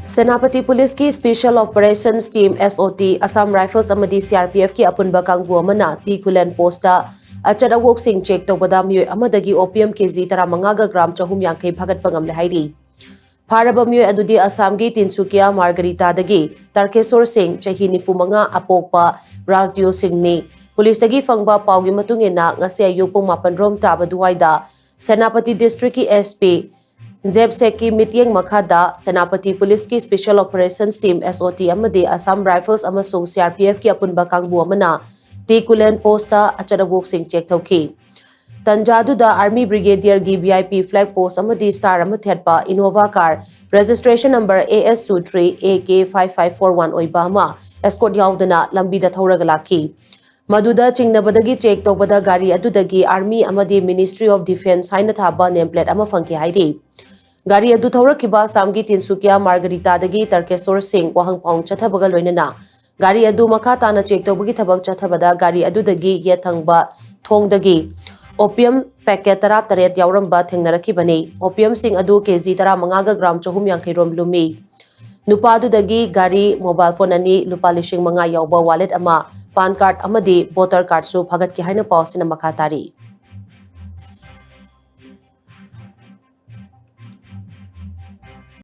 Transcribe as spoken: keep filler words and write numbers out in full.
ꯁꯦꯅꯥꯄꯇꯤ ꯄꯨꯂꯤꯁꯀꯤ Special Operations Team, S O T, Assam Rifles ꯑꯃꯗꯤ C R P F ꯀꯤ ꯑꯄꯨꯟꯕ ꯀꯥꯡꯕꯨ ꯑꯃꯅ ꯇꯤ ꯈꯨꯂꯦꯟ ꯄꯣꯁꯇ ꯑꯆꯠ ꯑꯋꯣꯛꯁꯤꯡ ꯆꯦꯛ ꯇꯧꯕꯗ ꯃꯤꯑꯣꯏ ꯑꯃꯗꯒꯤ opium K G ꯇꯔꯥꯃꯉꯥꯒ gram ꯆꯍꯨꯝ ꯌꯥꯡꯈꯩ ꯐꯥꯒꯠꯄ ꯉꯝꯂꯦ ꯍꯥꯏꯔꯤ꯫ ꯐꯥꯔꯕ ꯃꯤꯑꯣꯏ ꯑꯗꯨꯗꯤ ꯑꯁꯥꯝꯒꯤ ꯇꯤꯟꯁꯨꯀꯤꯌꯥ ꯃꯥꯔꯒꯔꯤꯇꯥꯗꯒꯤ ꯇꯔꯀꯦꯁꯣꯔ ꯁꯤꯡ, ꯆꯍꯤ ꯅꯤꯐꯨ ꯃꯉꯥ, ꯑꯄꯣꯛꯄ ꯔꯥꯖꯗꯤꯌꯣ ꯁꯤꯡꯅꯤ꯫ ꯄꯨꯂꯤꯁꯇꯒꯤ ꯐꯪꯕ ꯄꯥꯎꯒꯤ ꯃꯇꯨꯡ ꯏꯟꯅ, ꯉꯁꯤ ꯑꯌꯨꯛ ꯄꯨꯡ ꯃꯥꯄꯟ ꯔꯣꯝ ꯇꯥꯕ ꯑꯗꯨꯋꯥꯏꯗ ꯁꯦꯅꯥꯄꯇꯤ ꯗꯤꯁꯇ꯭ꯔꯤꯛꯀꯤ S P ꯖꯦꯕ ꯁꯦꯛꯀꯤ ꯃꯤꯠꯌꯦꯡ ꯃꯈꯥꯗ ꯁꯦꯅꯥꯄꯇꯤ ꯄꯨꯂꯤꯁꯀꯤ Special Operations Team, S O T, ꯑꯃꯗꯤ Assam Rifles ꯑꯃꯁꯨꯡ C R P F ꯀꯤ ꯑꯄꯨꯟꯕ ꯀꯥꯡꯕꯨ ꯑꯃꯅ ꯇꯤ ꯈꯨꯂꯦꯟ ꯄꯣꯁꯇ ꯑꯆꯠ ꯑꯋꯣꯛꯁꯤꯡ ꯆꯦꯛ ꯇꯧꯈꯤ꯫ ꯇꯟꯖꯥꯗꯨꯗ Army Brigadier ꯒꯤ V I P flag post ꯑꯃꯗꯤ star ꯑꯃ ꯊꯦꯠꯄ Innova car, registration number A S two three A K five five four one ꯑꯣꯏꯕ ꯑꯃ escort ꯌꯥꯎꯗꯅ ꯂꯝꯕꯤꯗ ꯊꯧꯔꯒ ꯂꯥꯛꯈꯤ꯫ ꯃꯗꯨꯗ ꯆꯤꯡꯅꯕꯗꯒꯤ check ꯇꯧꯕꯗ ꯒꯥꯔꯤ ꯑꯗꯨꯗꯒꯤ Army ꯑꯃꯗꯤ Ministry of Defence ꯍꯥꯏꯅ ꯊꯥꯕ name plate ꯑꯃ ꯐꯪꯈꯤ ꯍꯥꯏꯔꯤ꯫ ꯒꯥꯔꯤ ꯑꯗꯨ ꯊꯧꯔꯛꯈꯤꯕ ꯑꯁꯥꯝꯒꯤ ꯇꯤꯟꯁꯨꯀꯤꯌꯥ ꯃꯥꯔꯒꯔꯤꯇꯥꯗꯒꯤ ꯇꯔꯀꯦꯁꯣꯔ ꯁꯤꯡ ꯋꯥꯍꯪ ꯄꯥꯎꯍꯪ ꯆꯠꯊꯕꯒ ꯂꯣꯏꯅꯅ ꯒꯥꯔꯤ ꯑꯗꯨ ꯃꯈꯥ ꯇꯥꯅ check ꯇꯧꯕꯒꯤ ꯊꯕꯛ ꯆꯠꯊꯕꯗ ꯒꯥꯔꯤ ꯑꯗꯨꯗꯒꯤ ꯌꯦꯠ ꯊꯪꯕ ꯊꯣꯡꯗꯒꯤ opium packet ꯇꯔꯥꯇꯔꯦꯠ ꯌꯥꯎꯔꯝꯕ ꯊꯦꯡꯅꯔꯛꯈꯤꯕꯅꯤ꯫ Opium ꯁꯤꯡ ꯑꯗꯨ K G ꯇꯔꯥꯃꯉꯥꯒ gram ꯆꯍꯨꯝ ꯌꯥꯡꯈꯩ ꯔꯣꯝ ꯂꯨꯝꯃꯤ꯫ ꯅꯨꯄꯥ ꯑꯗꯨꯗꯒꯤ ꯒꯥꯔꯤ, mobile phone ꯑꯅꯤ, ꯂꯨꯄꯥ ꯂꯤꯁꯤꯡ ꯃꯉꯥ ꯌꯥꯎꯕ wallet ꯑꯃ, PAN card ꯑꯃꯗꯤ voter card ꯁꯨ ꯐꯥꯒꯠꯈꯤ ꯍꯥꯏꯅ ꯄꯥꯎ ꯑꯁꯤꯅ ꯃꯈꯥ ꯇꯥꯔꯤ꯫